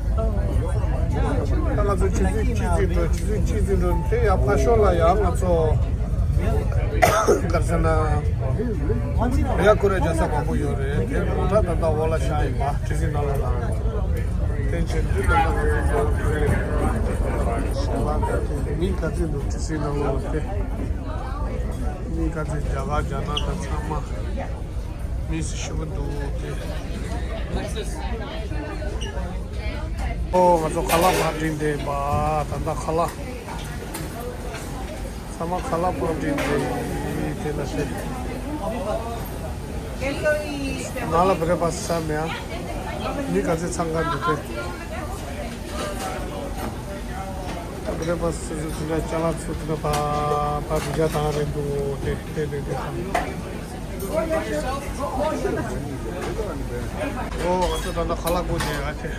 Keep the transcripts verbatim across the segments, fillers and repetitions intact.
ད་ང་ཚོ་ཆུ་ཚོད་གཅིག་ཙམ་འགྲོ། ཆུ་ཚོད་གཅིག་ཙམ་འགྲོ་དེ་ཡང་ཕར་ཕྱོགས་ལ་ཡང་ང་ཚོ་ག་རེ་ཟེར་ན། རེ་ཡ་ཁོ་རེ་རྒྱག་ས་མང་པོ་ཡོད་རེད། དེ་རུ་ད་ད་ལྟ་འོག་ལ་བཞག་ཡིན་པ། ཁྲི་སིའི་ནང་ལོགས་ལ། དེ་བྱས་དུས་ད་ལྟ་ང་ཚོ་ཚོ་མི་ག་ཚོད་འདུག་ཁྲི་སིའི་ནང་ལོགས་ལ་དེ། མི་ག་ཚོད། རྒྱ་གར་རྒྱ་ནག་དང་ཚང་མ་མི་ཞེ་པོ་འདུག་དེ། ཨོ་ང་ཚོ་ཁ་ལག་ཕར་བསྒྲིགས་བསྡད་པ། ད་ལྟ་ཁ་ལག་ཚང་མ་ཁ་ལག་ཕར་བསྒྲིགས་བསྡད་དེ་ལ་ཤེས། ནང་ལ་བི་རེ་བ་ཟ་མེད་ཨ། མི་ག་ཚོད་འཚང་ཁ་འདུག་དེ། ད་ ཁྱེད་རང་པ་སུ་སུ་དེ་འདྲ་ཅ་ལག་ཚུ་དེ་འདྲ་པ་པ་བི་ཇ་དང་རེད་འདུག་དེ་དེ་དེ་དེ་དང་། ཨོ་ཨ་ཚོ་ད་ལྟ་ཁ་ལག་དགོས་དེ་ཨ་ཚེ།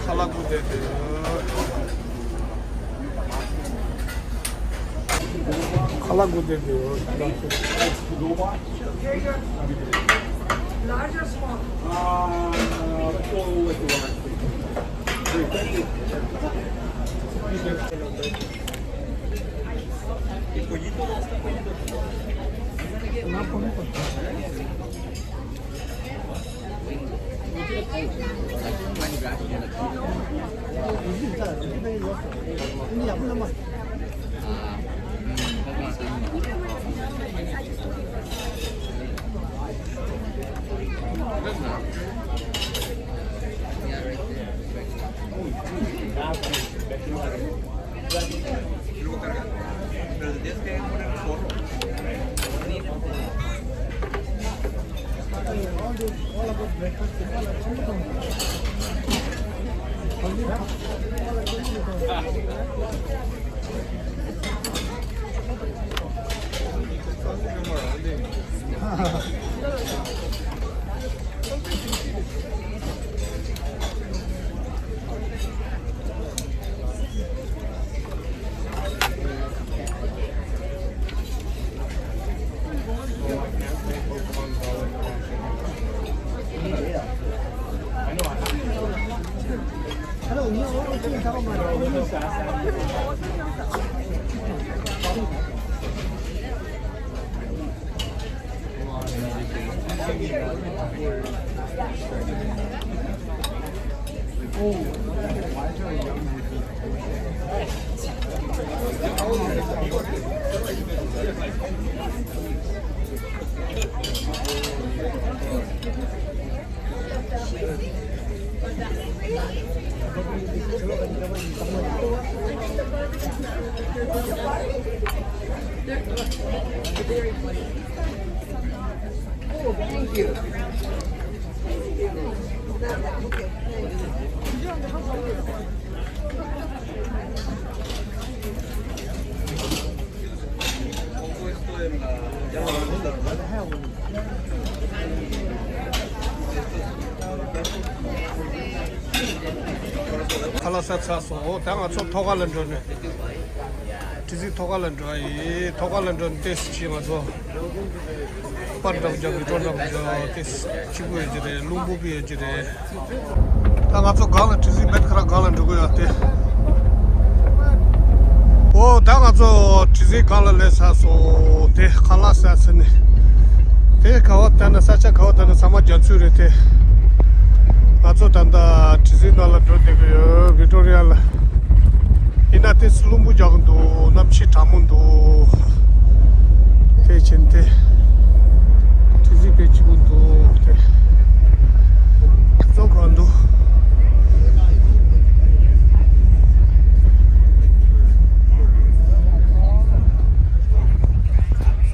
ཁ་ལག་དགོས་དེ་དེ། ཁ་ལག་དགོས་དེ་དེ། Large or small? ཁ་ལག་ཟ་ཚར་སོང་། ད་ང་ཚོ་ཐོག་ཁ་ལ་འགྲོ་ནས། དྲི་ཟིག་ཐོག་ཁ་ལ་འགྲོ་ཡི། ཐོག་ཁ་ལ་འགྲོ་ནས་ཏེ་སི་ཅི་ང་ཚོ་པར་འདྲ་པོ་རྒྱབ་ཀྱི་ཀྲོ་འདྲ་པོ་རྒྱབ་ཏེ་སི་ཅི་པོ་ཡོད་ཀྱི་རེད། རླུང་བུ་པོ་ཡོད་ཀྱི་རེད། ད་ང་ཚོ་སྒང་ལ་དྲི་ཟིག་བེད་ཁ་ར་སྒང་ལ་འགྲོ་གི་ཡོད་དེ། ཨོ་ད་ང་ཚོ་དྲི་ཟིག་སྒང་ལ་སླེབས་ཚར་སོང་། དེ་ཁ་ལག་ཟ་ཚར་ནས། དེ་ག་བ་ལྟ་ན་ས་ཆ་ག་བ་ལྟ་ན་ཚང་མ་རྒྱ་མཚོ་རེད་དེ། ང་ཚོ་ད་ལྟ་དྲི་ཟིག་ནང་ལ་འགྲོ་བསྡད་ཀྱི་ཡོད། ཝི་ཀྲོ་རི་ཡ་ལ། ཡིན་ན་ཏོག་ཙམ་རླུང་བུ་རྒྱག་གི་འདུག་གནམ་གཤིས་གྲང་མོ་འདུག་དེ་ཕྱིན་ཏེ། དྲི་ཟིག་དཔེ་སྐྱིད་པོ་འདུག་དེ། ཚོང་ཁང་འདུག་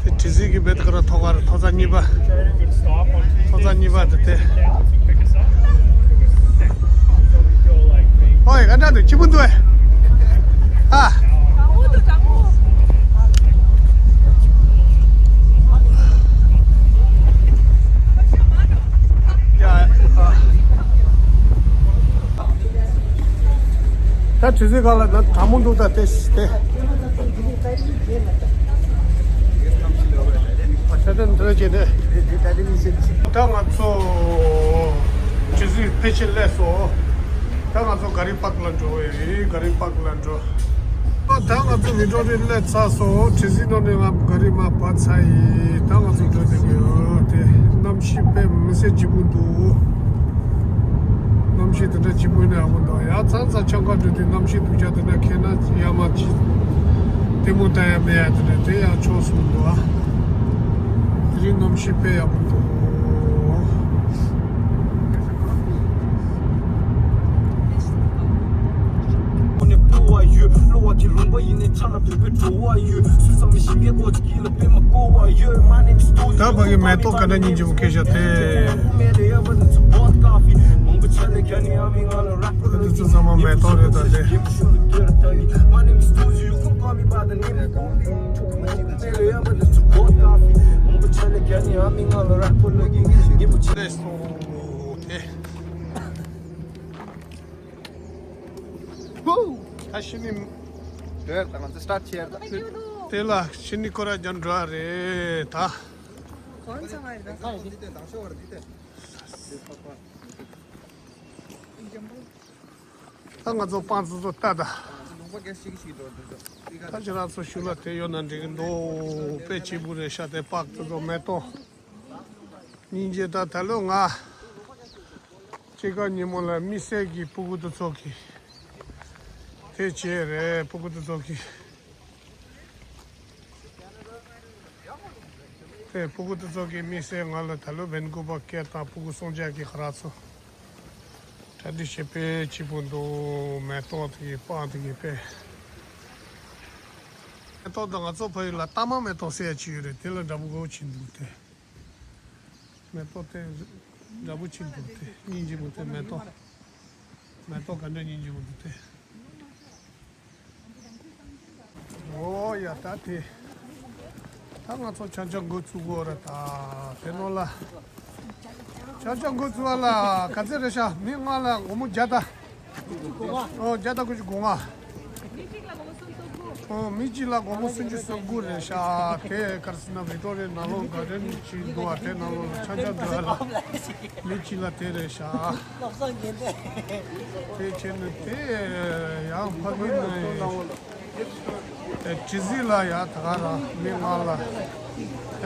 དེ་དྲི་ཟིག་གི་བེད་ཁ་ར་ཐོག་ཁ་ར་ཐོག་ས་གཉིས་པ། ཐོག་ས་གཉིས་པ་དེ་དེ། ཨོ་ཡ་ག་འདྲ་འདུག་སྐྱིད་པོ་འདུག་ཨེ། ཨ། ཡ། ཨ། ད་དྲི་ཟིག་སྒང་ལ་ན་གྲང་མོ་འདུག་ད་དེ་དེ། ད་ལྟ་འདི་འདྲ་བྱས་ནས། ད་ང་ཚོ་དྲི་ཟིག་ཕལ་ཆེར་སླེབས་སོང་། ད་ང་ཚོ་ག་རི་པག་ལ་འགྲོ་བའི་རེད། ག་རི་པག་ལ་འགྲོ། ད་ང་ཚོ་ཝི་ཀྲོ་རི་ཡ་སླེབས་ཚར་སོང་། དྲི་ཟིག་ནང་ནས་ང་ག་རི་མར་བབས་ཚར་ཡིན། ད་ང་ཚོ་འགྲོ་བསྡད་ཀྱི་ཡོད་དེ། གནམ་གཤིས་དཔེ་མི་སྲིད་སྐྱིད་པོ་འདུག་གནམ་གཤིས་དེ་འདྲ་སྐྱིད་པོ་ཡིན་ན་ཡག་པོ་འདུག་ཡ་ཚང་ཚང་ཆང་ཁ་འགྲོ་དུས་གནམ་གཤིས་སྡུག་ཅག་དེ་འདྲ་ཁེལ་ན་ཡ་མ་ཅི་ལྟད་མོ་ལྟ་ཡ་མེད་ཡ་དེ་འདྲ་དེ་ཡང་ཆོག་གསུངས་འདུག་ཨ། དེ་རིང་གནམ་གཤིས་དཔེ་ཡག་པོ་འདུག་ནས་སྤོ་བ་ཡོད། གློ་བ་ ཀྱི་ལུང་པ་ཡིན་ནས་ཆ་ལ་བོད་པའི་འགྲོ་བ་ཡོད། སུས་བསམ་མི་ཤེས་མཁན་པོ་ཅིག་གིས་ལ་པད་མ་བསྐོར་བ་ཡོད། My name is Dozy. ད་ཕ་གི་མེ་ཏོག་ག་འདྲ་སྙིང་རྗེ་མོ་སྐྱེས་ཤག་དེ། འདི་ཚོ་ཚང་མ་མེ་ཏོག་རེད་ད་དེ། ད་ཤི་ནི། འགྲོ་ཡར་དང་ང་ཚོ་སི་ཊར་ཊི་བྱེད་ཡར་དང་། དེ་ལ་ཤི་ནི་ཁོ་ར་རྒྱབ་འགྲོ་ཡ་རེད་ད། ད་ང་ཚོ་པང་ཙི་ཙོ་ལྟ་ད། ད་ཁྱེད་རང་ཚོ་ཤུལ་ལ་དེ་ཡོད་ན་འགྲིག་གི་འདུག་དཔེ་སྐྱིད་པོ་རེད་ཤག་དེ་པག་ཙི་ཙོ་མེ་ཏོག་སྙིང་རྗེ། ད་ད་ལོ་ང་དཔྱིད་ཀ་ཉིན་མོ་ལ་དམིགས་བསལ་གྱི་སྤུ་གུ་དེ་ཚོ་གི་དེ་བྱས་རེད། སྤུ་གུ་དེ་ཚོ་གི་དེ་སྤུ་གུ་དེ་ཚོ་གི་དམིགས་བསལ་ང་ལ་ད་ལོ་ཝེན་ཀུ་བར་སྐད་དང་སྤུ་གུ་སོང་ཅག་གི་ཁ་རག་ཚོ་གྲ་སྒྲིག་བྱེད་དཔེ་སྐྱིད་པོ་འདུག་མེ་ཏོག་དེ་གི་པང་དེ་གི་དཔེ། མེ་ཏོག་དང་ང་ཚོ་ཕ་ཡུལ་ལ་ཏ་མ་མེ་ཏོག་ཟེར་ཡ་ཅིག་ཡོད་རེད། དེ་ལ་འདྲ་པོ་གོ་ཆེན་འདུག་དེ། མེ་ཏོག་དེ་འདྲ་པོ་ཆེ་འདུག་དེ། སྙིང་རྗེ་མོ་དེ་མེ་ཏོག་མེ་ཏོག་ག་འདྲ་སྙིང་རྗེ་མོ་འདུག་དེ། ཨོ་ཡ་ད་དེ། ད་ང་ཚོ་ཆང་ཆང་འགོ་ཚུགས་དགོས་རེད་ད། དེ་ནོ་ལ། ཆང་ཆང་འགོ་ཚུགས་པ་ལ་ག་ཚད་རེད་ཤག་མི་ལྔ་ལ་སྒོར་མོ་བརྒྱ་ད། ཨོ་བརྒྱ་དང་དགུ་བཅུ་གོ་ལྔ། ཨོ་མི་གཅིག་ལ་སྒོར་མོ་སུམ་ཅུ་སོ་དགུ་རེད་ཤག་དེ་ག་རེ་ཟེར་ན་བི་ཀྲོ་རིའི་ནང་ལོགས་ག་རེ་ནི་ཅིག་འདུག་བ། དེ་ནང་ལོགས་ལ་ཆང་ཆང་འདུག་བ་ལ། མི་གཅིག་ལ་དེ་རེད་ཤག་དེ་བྱས་ནས་དེ་ཡང་ཕ་གི་ནས་ཇི་ཟི་ལ་ཡ་ད་ག་རང་མི་ལྔ་ལ་ཡ་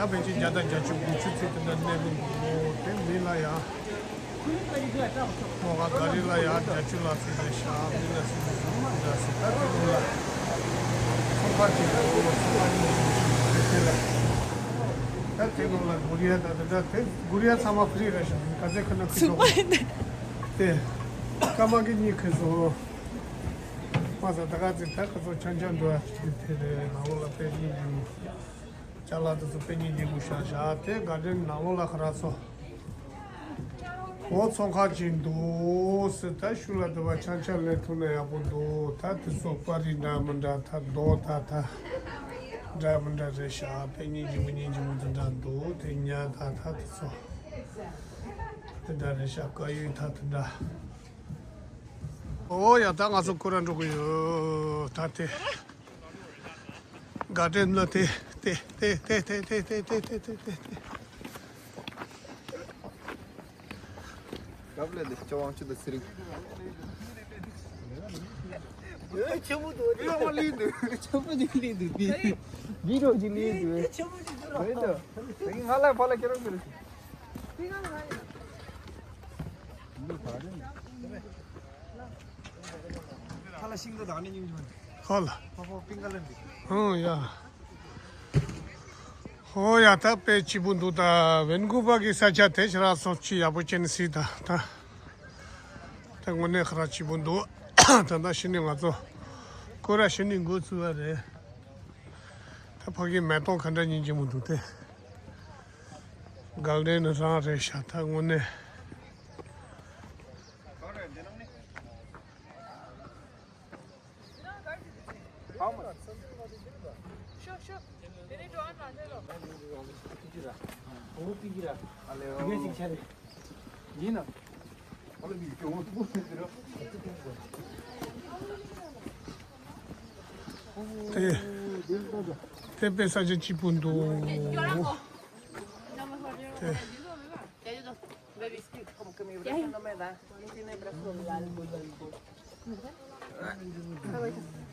ཕལ་ཆེར་བརྒྱ་དང་བརྒྱད་ཅུ་དགུ་བཅུ་ཚོད་དེ་འདྲ་གནས་ཀྱི་འདུག་དེ་མི་ལ་ཡ། མོ་ག་ག་རི་ལ་ཡ་བརྒྱད་ཅུ་ལ་ཚིག་རེད་ཤག་མི་ལ་ཚིག་རེད་ཤག་མི་ལ་ཚིག་ད་དེ་ལ་ཚོང་ཁང་གཅིག་ལ་ཚོང་ཁང་གཉིས་ལ་ད་དེ་ནང་ལ་གུ་རི་ཡ་ད་དེ་འདྲ་དེ་གུ་རི་ཡ་ཚང་མ་ཕི་རི་རེད་ཤག་ག་ཚད་ཁོ་ན་ཁི་ཚོ་དེ་སྐར་མ་གི་གཉིས་ཁི་ཚོ་མ་ས་ད་ག་ཚིག་ད་ཁ་ཚོ་ཆང་ཆང་འགྲོ་ཡ་དེ་དེ་རེད། ནང་ལོགས་ལ་དཔེ་གཉིས་ཡིན། ཅ་ལག་དེ་ཚོ་དཔེ་སྙིང་རྗེ་པོ་ཤག་ཤག་དེ་ག་འདྲའི་ནང་ལོགས་ལ་ཁ་རག་ཚོ། འོ་ཚོང་ཁང་ཅིག་འདུག་ཟེར། ད་ཤུལ་ལ་དེ་བ་ཆང་ཆང་ལེན་ཐུབ་ན་ཡག་པོ་འདུག་ད་དེ་ཚོ་པར་རིས་འདྲ་མི་འདྲ་ད་རྡོ་ད་ད་འདྲ་མི་འདྲ་རེད་ཤག་དཔེ་སྙིང་རྗེ་པོ་སྙིང་རྗེ་པོ་དེ་འདྲ་འདུག་དེ་ཉ་ད་ད་དེ་ཚོ་དེ་འདྲ་རེད་ཤག་དཀར་ཡོལ་ད་དེ་འདྲ། ཨོ་ཡ་ད་ང་ཚོ་ཁོ་རང་འགྲོ་གི་ཡོད་ད་དེ། ག་དྲན་ལ་དེ་དེ་དེ་དེ་དེ་དེ་དེ་དེ་དེ་དེ་དེ། རྒྱབ་ལ་ལས་ལྕགས་དབང་ཕྱུག་དང་ཚེ་རིང་། ཆེན་པོ་འདུག་ཆེན་པོ་ཅིག་ལས་འདུག་ཆེན་པོ་ཅིག་ལས་འདུག་བི་བི་ཌིའོ་ཅིག་ལས་འདུག་ཆེན་པོ་ཅིག་འདུག་རེད་དོ། ང་ལ་ཕ་ལ་ཁྱེད་རང་ཁྱེད་རང་། ཁ་ལ་ཤིང་ཏོག་དང་ནི་སྙིང་རྗེ་མོ་འདུག་ཧོ་ལ། ཕ་ཕོ་པིང་ཀ་ལ་འདུག་ཧོ་ཡ། ཧོ་ཡ་ད་དཔེ་སྐྱིད་པོ་འདུག་ད་ཝེན་ཀུ་བར་གི་ས་ཆ་དེ་ཕྱི་ར་སོགས་ཅི་ཡག་པོ་ཅན་སྲིད་ད་ད། ད་དངོས་གནས་ཁ་ར་སྐྱིད་པོ་འདུག་ད་ད་ཤི་ནི་ང་ཚོ་ཁོ་ར་ཤི་ནི་འགོ་ཚུགས་པ་རེད། ད་ཕ་གི་མེ་ཏོག་ག་འདྲ་སྙིང་རྗེ་མོ་འདུག་དེ། གལ་ཏེ་ནི་རང་རེད་ཤག་ད་དངོས་གནས། དེ་དེ་དཔེ་ས་ཆ་སྐྱིད་པོ་འདུག་དེ།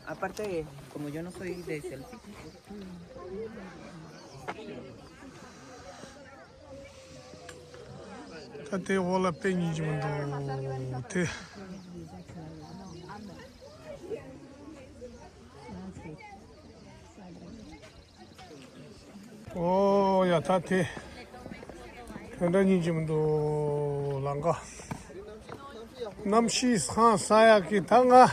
Aparte, como yo no soy de selfie. ད་དེ་འོག་ལ་དཔེ་སྙིང་རྗེ་མོ་འདུག་དེ། ཨོ་ཡ་ད་དེ་དེ་འདྲ་སྙིང་རྗེ་མི་འདུག་ལང་ཀ་གནམ་གཤིས་ཧང་སང་ཡག་གི་ད་ང་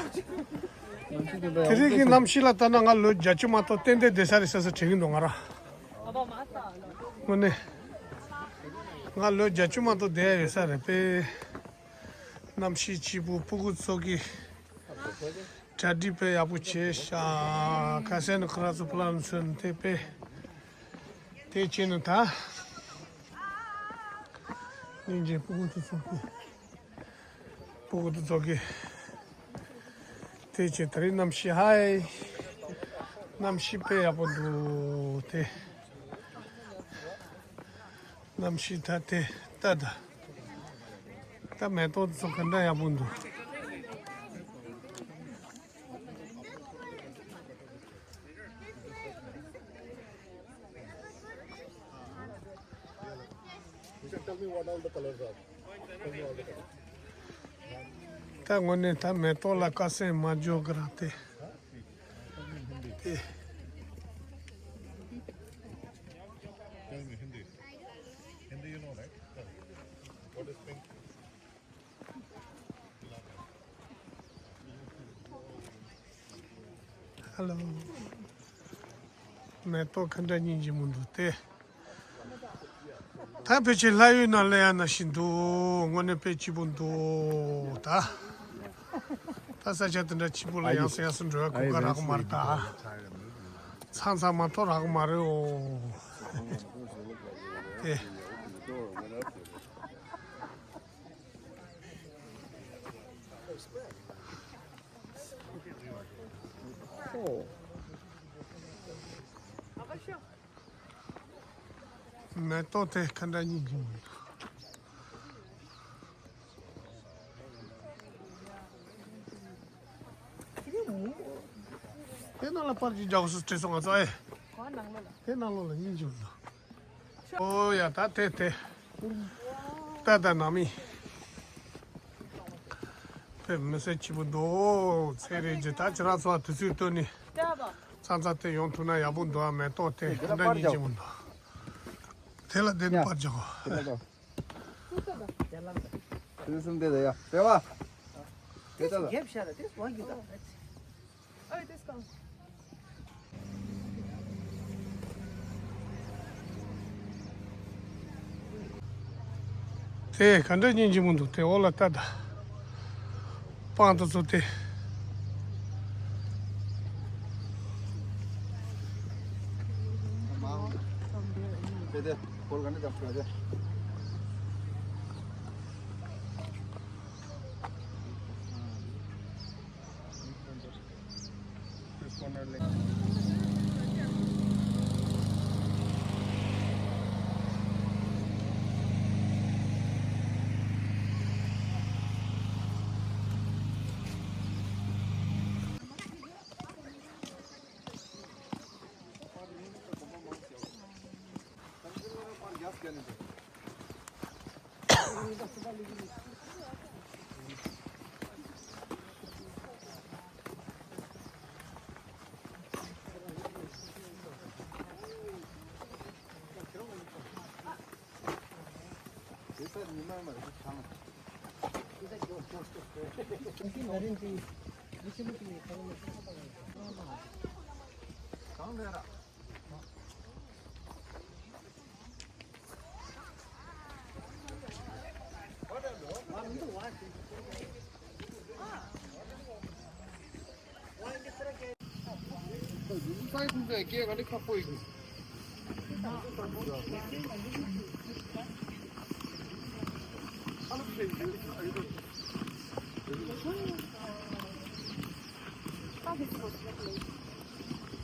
དེ་རིང་གི་གནམ་གཤིས་ལ་ལྟ་ན་ང་ལོ་བརྒྱད་ཅུ་མ་གཏོགས་ཏན་ཏན་བསྡད་ས་རེད་ཟེར་ཟེར་དྲན་གྱི་འདུག་ང་རང་། དངོས་གནས། ང་ལོ་བརྒྱད་ཅུ་མ་གཏོགས་བསྡད་ཡ་ཡོད་ས་རེད་པས། གནམ་གཤིས་སྐྱིད་པོ། སྤུ་གུ་ཚོ་གི་གྲ་སྒྲིག་དཔེ་ཡག་པོ་བྱས་ཤག་ཁ་སང་ནས་ཁོ་རང་ཚོ་ཕ་ལམ་ཚོས་དེ་དཔེ་དེ་བྱས་ནས་ད་སྙིང་རྗེ། སྤུ་གུ་དེ་ཚོ་གི་སྤུ་གུ་དེ་ཚོ་གི་དེ་བྱས། དེ་རིང་གནམ་གཤིས་ཧའི། གནམ་གཤིས་དཔེ་ཡག་པོ་འདུག་དེ། གནམ་གཤིས་ད་དེ་ལྟ་ད། ད་མེ་ཏོག་ཚོ་ག་འདྲ་ཡག་པོ་འདུག You should tell me what all the colors are. Tell me all the colors. ད་དངོས་གནས་ད་མེ་ཏོག་ལ་དཀའ་སེམས་མ་འཇོག་གི་རང་དེ། དེ། Tell me Hindi. Hindi you know, right? Tell me. What is pink? Hello. མེ་ཏོག་ག་འདྲ་སྙིང་རྗེ་མོ་འདུག་སྟེ། ད་ཕལ་ཆེར་ལྷ་ཡུལ་ནང་སླེབས་ཡ་ནང་བཞིན་འདུག་དངོས་གནས་དཔེ་སྐྱིད་པོ་འདུག་ད། ད་ས་ཆ་དེ་འདྲ་སྐྱིད་པོ་ལ་ཡང་སེ་ཡང་སེ་འགྲོ་ཡ་གོ་སྐབས་རག་གི་མ་རེད་ད། མཚམས་མཚམས་མ་གཏོགས་རག་གི་མ་རེད་འོ། དེ། མེ་ཏོག་དེ་ག་འདྲ་སྙིང་རྗེ་མོ་འདུག་དེ་ནང་ལ་པར་གྱི་རྒྱག་སུ་བྲིས་སོང་ང་ཚོ་ཨེ། དེ་ནང་ལོགས་ལ་སྙིང་རྗེ་མོ་འདུག་ཨོ་ཡ། ད་དེ་དེ། ད་ད་ནང་མི་དཔེ་མི་སྲིད་སྐྱིད་པོ་འདུག་ཚེ་རིང་ཅིག་ད་ཁྱེད་རང་ཚོ་དུས་ཚོད་བཏོན་ནས་མཚམས་མཚམས་དེ་ཡོང་ཐུབ་ན་ཡག་པོ་འདུག་ཨ། མེ་ཏོག་དེ་ག་འདྲ་སྙིང་རྗེ་མོ་འདུག་དེ་ལ་བསྡད་ནས་པར་རྒྱག་གོ། དེ་གསུམ་དེ་ལ་ཡ། དེ་བ། དེ་ལྟ་ལ། དེ་ག་འདྲ་སྙིང་རྗེ་མོ་འདུག་དེ་འོག་ལ་ལྟ་ད། སྤང་དུ་ཚུར་ཏེ།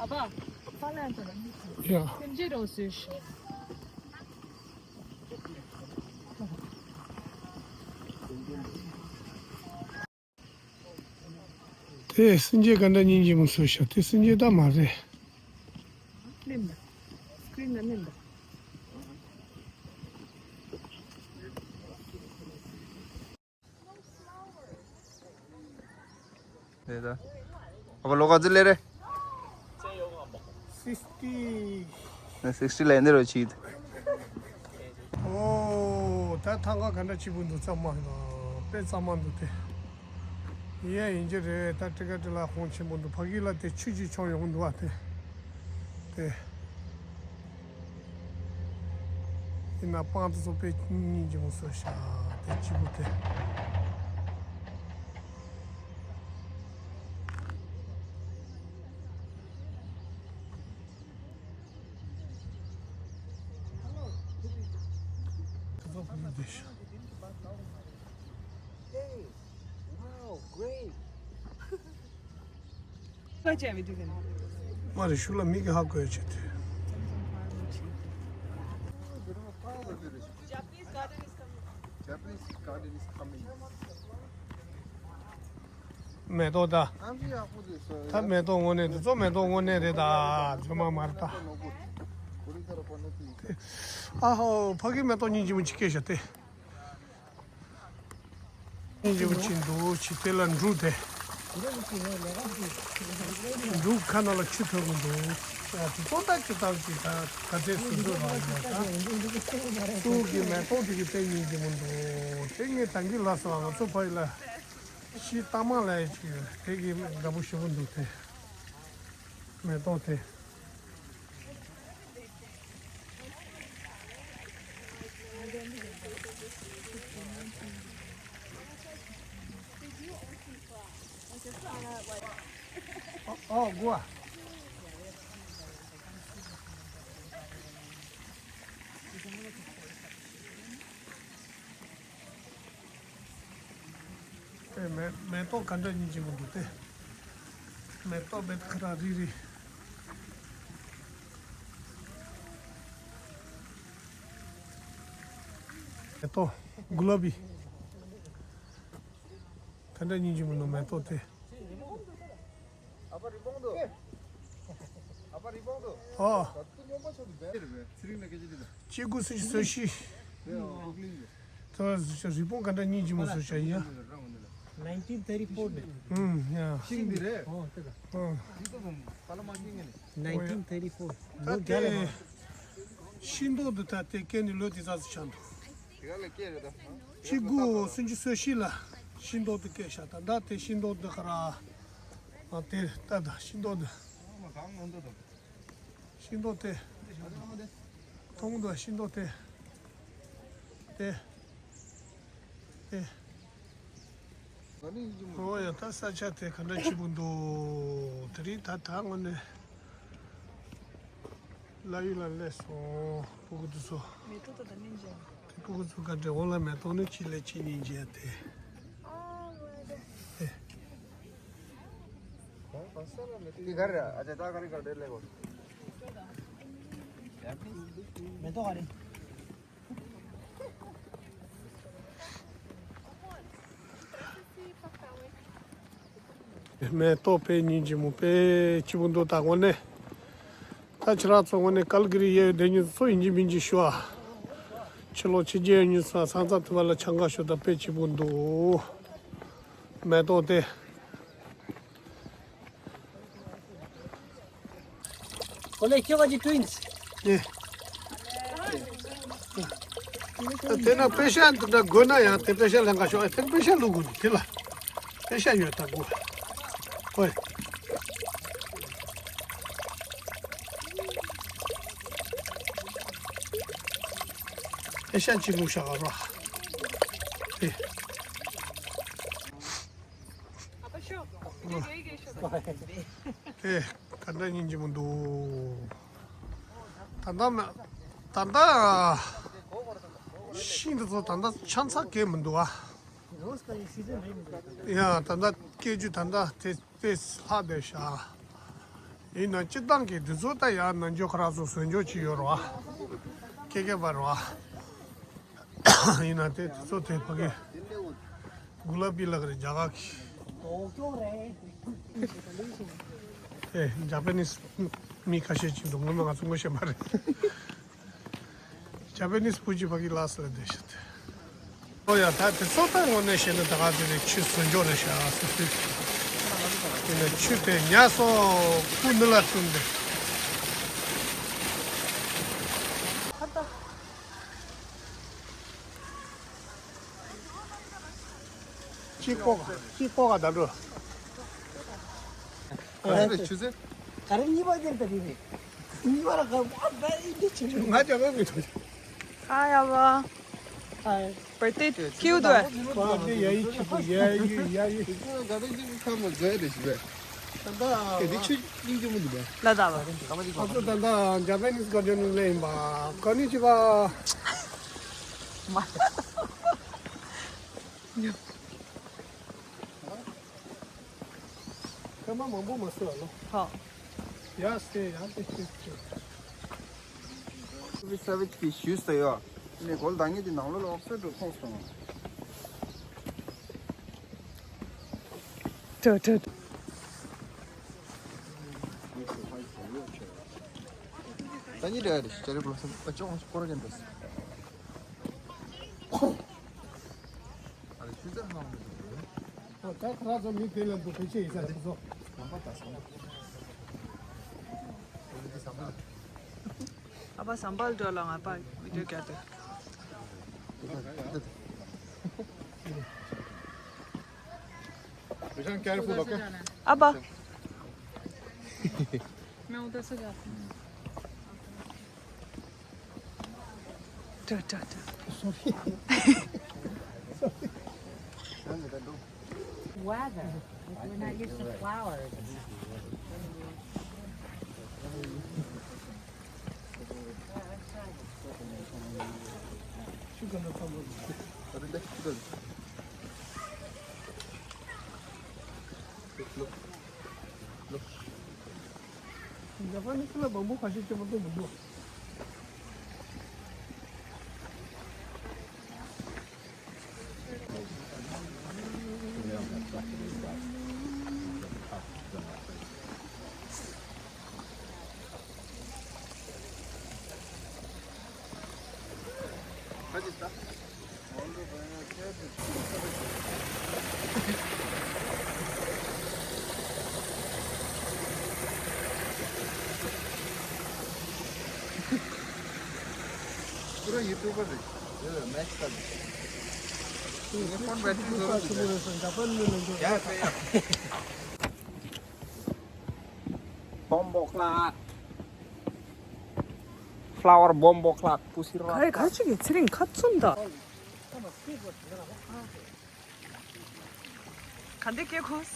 ཨ་ཕ། ཕ་ལ་ཡང་ཐོན། ཡ། སེམས་ཅན་རོ་སུ་ཤི། དེ་སེམས་ཅན་ག་འདྲ་སྙིང་རྗེ་མོ་བཟོས་ཤག་དེ་སེམས་ཅན་ད་མ་རེད། མིན་པ། སི་ཀྲིན་ན་མིན་པ། དེ་ད། ཨ་ཕ་ལོ་ག་ཚོད་སླེབས་རེད། sixty། ནས་sixty ལ་ཡིན་དེ་རོ་ཆིད། ཨོ། ད་ཐང་ག་ག་འདྲ་ཆི་པོ་འདུག་གཙང་མ་ཡིན་ན་དཔེ་གཙང་མ་འདུག་དེ། ཡིན་ཡང་ཡིན་གྱི་རེད། ད་ཊི་ཀ་ཊི་ལ་ཧོང་ཆེན་པོ་འདུག་ཕ་གི་ལ་དེ་ཆུ་གཅིག་མཆོང་ཡོང་འདུག་བ་དེ། དེ་ཡིན་ན་སྤང་དུ་ཚོ་དཔེ་སྙིང་རྗེ་མོ་བཟོས་ཤག་དེ་གཅིག་པུ་དེ། དེ་ཚོ་བུ་མོ་བསྡད་ཤག Wow, great. མ་རེད། ཤུ་ལ་མིག་གིས་ཧ་གོ་ཡ་བྱེད་དུས། Japanese garden is coming. Japanese garden is coming. མེ་ཏོག་ད། ད་མེ་ཏོག་དངོས་གནས་དེ་ཚོ་མེ་ཏོག་དངོས་གནས་རེད་ད། ཚོད་མ་མ་རེད་ད། ཨ་ཧོ། ཕ་གི་མེ་ཏོག་སྙིང་རྗེ་མོ་ཅིག་སྐྱེས་ཤག་དེ། སྙིང་རྗེ་པོ་ཅིག་འདུག་ཅིག་དེ་ལ་འབྲུ་དེ། འབྲུ་ཁ་ནང་ལ་ཆུ་ཐོན་གྱི་འདུག་དེ་ཚོ་ལྟ་ཅི་ལྟར་ཅིག་ད་ག་ཚད་སུ་འདུག་རང་ཡོད་ད། སུ་གི་མེ་ཏོག་དེ་གི་དཔེ་སྙིང་རྗེ་མོ་འདུག་དེ་ངས་ད་གིན་ལབ་སོང་། ང་ཚོ་ཕ་ཡུལ་ལ་ཤི་རྟ་མང་ལ་ཡ་ཅིག་ཡོད། དེ་གི་དགའ་པོ་ཞེ་པོ་འདུག་དེ་མེ་ཏོག་དེ། ཨོ་ཨོ་དགུ་བ། ཨེ་མེ་མེ་ཏོག་ག་འདྲ་སྙིང་རྗེ་མོ་འདུག་སྟེ། མེ་ཏོག་མེད་ཁ་ར་རི་རི། མེ་ཏོག་གུ་ལ་བི། ག་འདྲ་སྙིང་རྗེ་མོ་འདུག་མེ་ཏོག་དེ། ཨ། གཅིག་དགུ་སུམ་ཅུ་སོ་བཞི། ད་རི་བོང་ག་འདྲ་སྙིང་རྗེ་མོ་བཟོས་བཞག་ཡ། Nineteen thirty-four ནས། ཨུམ། ཡ། ཤིང་འདི་རེད། ཨོ་དེ་ད། ཨུམ། Nineteen thirty-four ད་ལོ་བརྒྱ་ལས་དེ་མང་། ཤིང་ཏོག་འདི་ད་དེ་སྐྱེས་ནས་ལོ་དེ་ཙམ་ཞིག་ཆགས་འདུག་གཅིག་དགུ་སུམ་ཅུ་སོ་བཞི་ལ་ཤིང་ཏོག་འདི་སྐྱེས་ཤག་ད་ད་དེ་ཤིང་ཏོག་འདི་ག་ར། ཨ་དེ་ལྟ་ད་ཤིང་ཏོག་འདི། ཤིང་ཏོག་དེ། མཐོང་འདུག་ཤིང་ཏོག་དེ། དེ། དེ། ཨོ་ཡ། ད་ས་ཆ་དེ་ག་འདྲ་སྐྱིད་པོ་འདུག་དེ་རིང་ད་ད་དངོས་གནས་ལྷ་ཡུལ་ལ་སླེབས་སོང་། སྤུ་གུ་དེ་ཚོ། མེ་ཏོག་ད་ད་ནི་འཇམ། དེ་སྤུ་གུ་ཚོ་ག་འདྲ་འོང་ལ་མེ་ཏོག་ནི་ཅི་ལས་ཅི་སྙིང་རྗེ་དེ། དེ་ག་རེ་རེད། ཨ་ཅེ་ད་ག་རེ་ག་རེ་ལེགས་གོ་མེ་ཏོག་ག་རེ། མེ་ཏོག་དཔེ་སྙིང་རྗེ་མོ། དཔེ་སྐྱིད་པོ་འདུག་ད་དངོས་གནས། ད་ཁྱེད་རང་ཚོ་དངོས་གནས་ཀལ་ག་རི་ཡོད་དེ་ཉིད་ཚོ་ཡིན་གཅིག་མིན་གཅིག་ཞུ་ཨ། ཕྱི་ལོགས་ཕྱི་རྒྱལ་ཡོད་ཉིད་ཚོ་ས་མཚམས་དེ་བ་ལ་ཆང་ཁ་ཞུ་ད་དཔེ་སྐྱིད་པོ་འདུག་མེ་ཏོག་དེ། ཨོ་ལེ་ཁྱེད་ཀྱི་ཊུ་ཝིན་སི། ཨེ། ད་དེ་ན་པེ་ཤ་འདི་འདྲ་དགོས་ན་ཡང་དེ་པེ་ཤ་ལེན་ག་ཤོག་ཨེ་དེ་པེ་ཤ་བླུག་དགོས་ནི་དེ་ལ། པེ་ཤ་ཡོད་ད་དགོས། ཧོꯏ། པེ་ཤ་ཅིག་བླུག་ཤག་ཨ་རོ། ཨེ། དེ་ག་འདྲ་སྙིང་རྗེ་མོ་འདུག་ད་ལྟ་མ། ད་ལྟ་ཤིང་དེ་ཚོ་ད་ལྟ་ཆང་ཚགས་སྐྱེས་མི་འདུག་ཨ། ཡ་ད་ལྟ་སྐྱེ་རྒྱུ་ད་ལྟ་དེ་དེ་ལྷག་བསྡད་ཤག་ཡིན་ན་སྤྱིར་བཏང་གི་འདི་ཚོ་ད་ཡ་ནང་ཆོས་ཁོ་རང་ཚོ་བཟོས་འཇོག་བྱས་ཡོད་རེད་བ། ཁྱེད་ཀྱི་བར་བ། ཡིན་ན་དེ་དེ་ཚོ་དེ་ཕ་གི་གུ་ལ་པི་ལ་གི་རེད་རྒྱ་གར་གི། ཨེ་ཇ་པ་ནིས་མི་ཁ་ཤས་ཅིག་འདུག་ངོ་མ་ང་ཚོ་ངོ་ཤེས་མ་རེད། ཇ་པ་ནིས་བུ་གཅིག་ཕ་གི་ལགས་སུ་ལ་བསྡད་ཤག་དེ། ཨོ་ཡ་ད་དེ་ཚོ་ད་དངོས་གནས་བཤད་ན་ད་ག་དེ་རེད། ཆུ་བཟོ་འཇོག་རེད་ཤག་ཟེར་དུས། དེ་ནས་ཆུ་དེ་ཉ་སོ་སྐུ་ནུ་ལ་བསྟུན་ཏེ། གཅིག་ལྐོག་གཅིག་ལྐོག་ག་ད་འགྲོ། ག་རེ་རེད་ཆུ་ཚོད། ག་རེ་གཉིས་པ་དེར་ད་རེད། གཉིས་པ་ར་ག་བ་ད་ཨི་འདི་ཆུ་ཚོད། ང་ཅག་ག་གི་ཐོག་ཨ་ཡ་བ། པར་ཏི་ཁྱིའུ་དུ། པར་ཏི་ཡ་ཡི་ཆི་པུ་ཡ་ཡི་ཡ་ཡི། ག་རེ་གཅིག་ཁ་མ་མཛད་རེད་ཞུ་བས། ད་ད་དེ་ཆུ་གཉིས་ཀྱི་མུ་འདུག་བས། ལ་ད་བ། ཨ་ཚོ་ད་ད་ཇ་པ་ནིས་ག་ཇ་ནིས་ལེ་ཡིན་པ། ཀ་ནི་ཅི་པ། མ། སྐར་མ་མང་པོ་མ་སོང་བ་ལོ། ཧོ། ཡ་སེ་ཡ་སེ་ཁྱེད་ཁྱེད། ས་བི་ས་བི་གི་ཞུས་ས་ཡོ། ནས་གོལ་ད་ངེད་དེ་ནང་ལོ་ལ་ཨོག་སའི་ཌི་རུ་མཐོང་སོང་། ཏོ་ཏོ་ཏོ། ད་ཉིད་འདྲ་རེད་ཅེ་རི་བྷ་ལོ་སམ་ཨ་ཅོག་ཨ་ཅོག་སྐོར་ར་གན་འདྲ། ཨ་རེ་ཆུ་ཚན་ཧ་མི་འདུག་ཨོ་ད་ཁ་ལག་ཚོ་མི་དེ་ལ་འདུག་ཕལ་ཆེར་ཡིན་ས་རེད་ཚོ། ལམ་པ་དང་ཟམ་པ། ཨ་ཕ་ཟམ་པ་ལ་འགྲོ་ལ་ང་པ་བི་ཌིའོ་རྒྱག་དེ། Be careful, okay? ཨ་ཕ། मैं उधर से जाती हूँ। ད་ད་ད། Weather. We're not used to flowers. ཇ་པ་ནི་སི་ལ་བམ་པོ་ཁ་ཤས་སྐྱེ་མ་ཐུབ་མི་འདུག पूरा यूट्यूबर है। ये मैच कर। ये फोन बैटरी जरूर दे। क्या है यार? Bomboclaat. Flower bomboclaat. Pussy rat. ག་རེ་ག་རེ་ཅིག་གི་ཚེ་རིང་ཁ་ཚུམ་ད། ག་འདི་སྐྱེ་ཁུངས།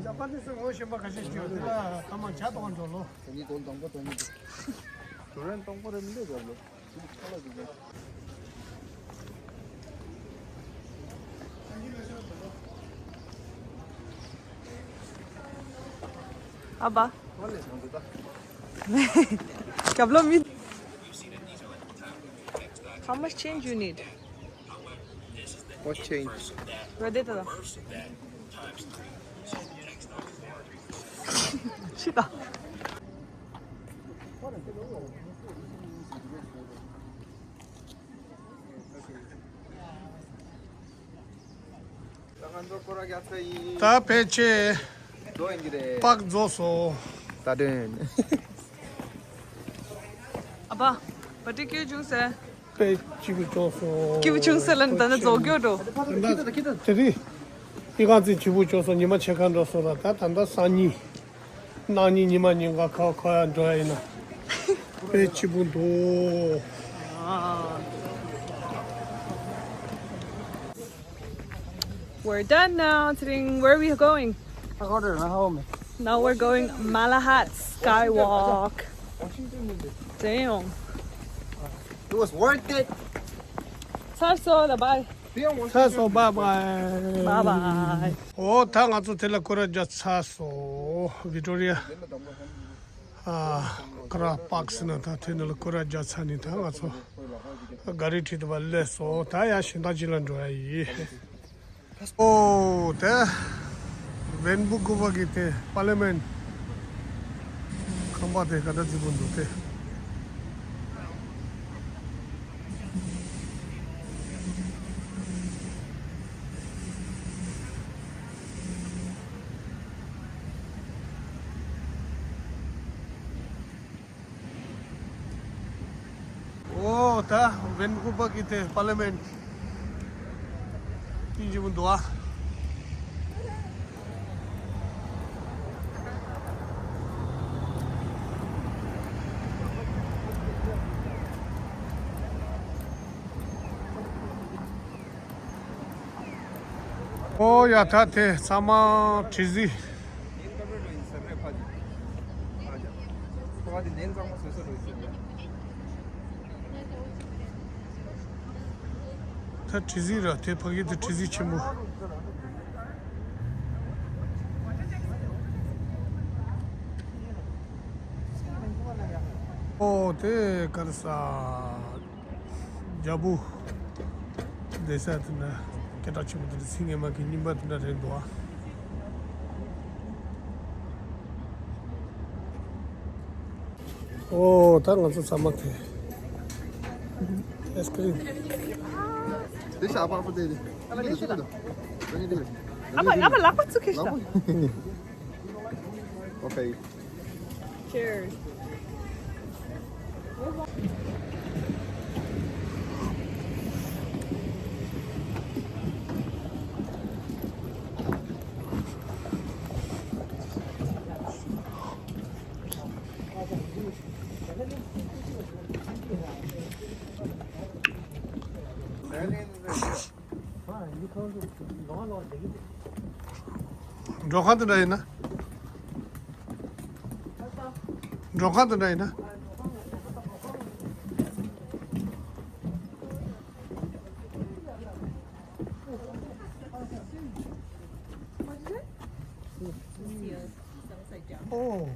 ཇ་པ་ནི་སི་ངོ་ཤེས་པ་ཁ་ཤས་ཤིག་ཡོད་དེ་ལ་ཐ་མ་ཇ་གཏོང་འགྲོ་ལོ། དེ་ནི་དོན་དང་པོ་དོན་ནི་དུ་རན་དང་པོ་རེད་མི་འདུག་ལོ། ཨ་ཕ། རྒྱབ་ལོགས་མི། How much change you need? What change? རེད་དེ་ད། ཤི་ད། ད་ཕལ་ཆེར་པག་རྫོགས་སོང་། ད་དོན། ཨ་ཕ། བ་ཏི་ཀྱུ་ཅུང་ཟེར། དཔེ་སྐྱིད་པོ་བྱུང་སོང་། སྐྱིད་པོ་བྱུང་ཟེར་ལ་ད་ནི་རྫོགས་རྒྱུ་འགྲོ། དེ་རིང་ཨི་ཁང་ཚིག་སྐྱིད་པོ་བྱུང་སོང་། ཉི་མ་ཕྱེད་ཀ་འགྲོ་སོང་ལ་ད་ད་ལྟ་སང་ཉིན། གནངས་ཉིན་ཉི་མ་ཉིན་ག་ཁ་ཁ་ཡ་འགྲོ་ཡ་ཡིན་ན། དཔེ་སྐྱིད་པོ་འདུག We're done now. Tsering, where are we going? Now we're going Malahat Skywalk. Damn. It was worth it. ཚར་སོང་། Bye. ཚར་སོང་། Bye bye. Bye bye. ཨོ་ད་ང་ཚོ་དེ་ལ་སྐོར་ར་རྒྱག་ཚར་སོང་། Victoria ཨ་ཀ་ར་པག་ཟེར་ན་ད་དེ་ནང་ལ་སྐོར་ར་རྒྱག་ཚར་ནས་ད་ང་ཚོ་ག་རི་ཁྲིད་དུ་བ་སླེབས་སོང་། ད་ཡ་གཞན་དག་ཅིག་ལ་འགྲོ་ཡ་ཡིན། ཨོ་དེ་ཝེན་བུ་ཀུ་བ་གི་དེ་པར་ལི་མེན་ཁང་པ་དེ་ག་འདྲ་བརྩིགས་པོ་འདུག་དེ། ཨོ་ད་ཝེན་ཀུ་བར་གྱི་དེ་པར་ལི་མེན་ཏིང་ཅི་མོ་འདུག་ཨ། ཨོ་ཡ་ད་དེ་ཚང་མ་དྲི་ཟིན། ད་དྲི་ཟིན་ར་དེ་ཕ་གི་དེ་དྲི་ཟིན་ཆེན་པོ། ཨོ་དེ་ག་རེ་ཟ། རྒྱལ་པོ་བསྡད་ས་དེ་འདྲ་སྐད་གྲགས་ཆེན་པོ་དེ་འདྲ་ཚིག་ངན་མ་གི་རྙིང་པ་དེ་འདྲ་རེད་འདུག་ཨ། ཨོ་ད་ང་ཚོ་ཚང་མ་དེ་ཨེ་སི་ཀི་རིམ། དེ་ཞག་པགས་པ་དེ་རེད། ཨ་མ་ལེ་ཤི་ལ། ཨ་མ་ཨ་མ་ལག་པ་ཚུགས་ཁེ་ཤི་ལ། Okay. Cheers. མགྲོན་ཁང་དེ་འདྲ་ཡིན་ན། མགྲོན་ཁང་དེ་འདྲ་ཡིན་ན། ཨོ།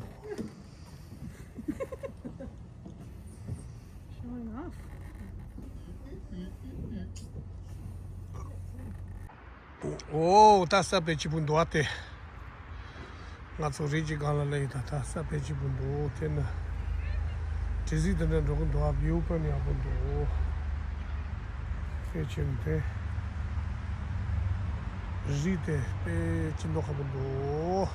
Showing off. ཨོ་ད་ས་དཔེ་སྐྱིད་པོ་འདུག་ཨ་དེ། ང་ཚོ་རི་གི་སྒང་ལ་སླེབས་ཡོད། ད་ད་ས་དཔེ་སྐྱིད་པོ་འདུག་དེ་ན་དྲི་ཟིན་དེ་འདྲ་འགྲོ་གི་འདུག་ཨ། བིའུ་དཔེ་ཡག་པོ་འདུག་དཔེ་ཆེན་དེ་རི་དེ་དཔེ་ཅི་མདོག་ཁ་པོ་འདུག་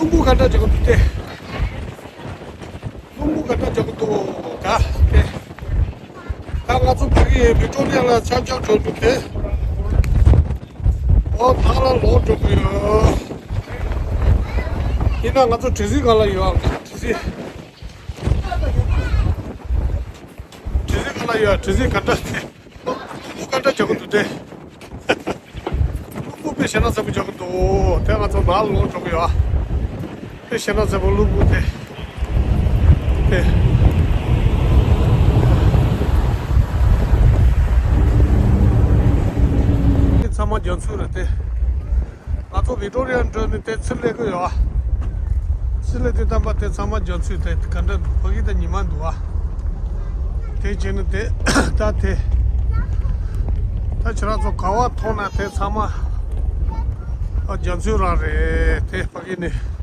རླུང་བུ་ག་འདྲ་རྒྱག་གི་འདུག་སྟེ། རླུང་བུ་ག་འདྲ་རྒྱག་གི་འདུག་ག་སྟེ། ད་ང་ཚོ་ཕ་གི་ཡི་བི་ཀྲོ་རི་ཡ་ལ་ཆགས་ཆགས་འགྲོ་རྒྱུ་དེ། འོ་ད་ལ་ལོག་འགྲོ་གི་ཡོད། ཡིན་ན་ང་ཚོ་གྲུ་གཟིངས་སྒང་ལ་ཡོད་ཨ། གྲུ་གཟིངས། གྲུ་གཟིངས་སྒང་ལ་ཡོད། གྲུ་གཟིངས་ག་འདྲ་སྟེ། རླུང་བུ་ག་འདྲ་རྒྱག་གི་འདུག་སྟེ། རླུང་བུ་དཔེ་ཞེ་ན་ཚ་པོ་རྒྱག་གི་འདུག་དེ་ང་ཚོ་ནང་ལ་ལོག་འགྲོ་གི་ཡོད། དཔེ་ཞེ་ན་ཚ་པོ་རླུང་བུ་དེ། དེ། དེ་ཚང་མ་རྒྱ་མཚོ་རེད་དེ། ང་ཚོ་བི་ཀྲོ་རི་ཡ་འགྲོ་ནི་དེ་ཕྱིར་སླེབས་ཀྱི་ཡོད། ཕྱིར་སླེབས་དུས་ཙམ་པ་དེ་ཚང་མ་རྒྱ་མཚོ་དེ་ག་འདྲ་འདུག་ཕ་གི་དང་ཉི་མ་འདུག་ཨ། དེ་བྱས་ནས་དེ་ད་དེ། ད་ཁྱེད་རང་ཚོ་ག་བ་མཐོང་ན་དེ་ཚང་མ་ཨ་རྒྱ་མཚོའི་རང་རེད་དེ་ཕ་གི་ནས།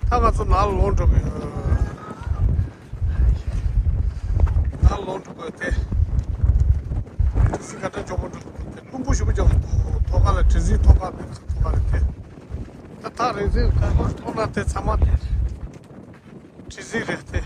ད་ང་ཚོ་ནང་ལ་ལོག་འགྲོ་གི་ཡོད། ནང་ལ་ལོག་འགྲོ་གི་ཡོད་དེ། གྲུ་གཟིངས་ག་འདྲ་མགྱོགས་པོ་འགྲོ་གི་འདུག་དེ་རླུང་བུ་ཞེ་པོ་རྒྱག་གི་འདུག་ཐོག་ཁ་ལ་གྲུ་གཟིངས་ཐོག་ཁ་མེད་ཚེ་ཐོག་ཁ་རེད་དེ། ད་ཐག་རིང་ཚེ་ག་བ་མཐོང་ན་དེ་ཚང་མ་དེ་གྲུ་གཟིངས་རེད་དེ།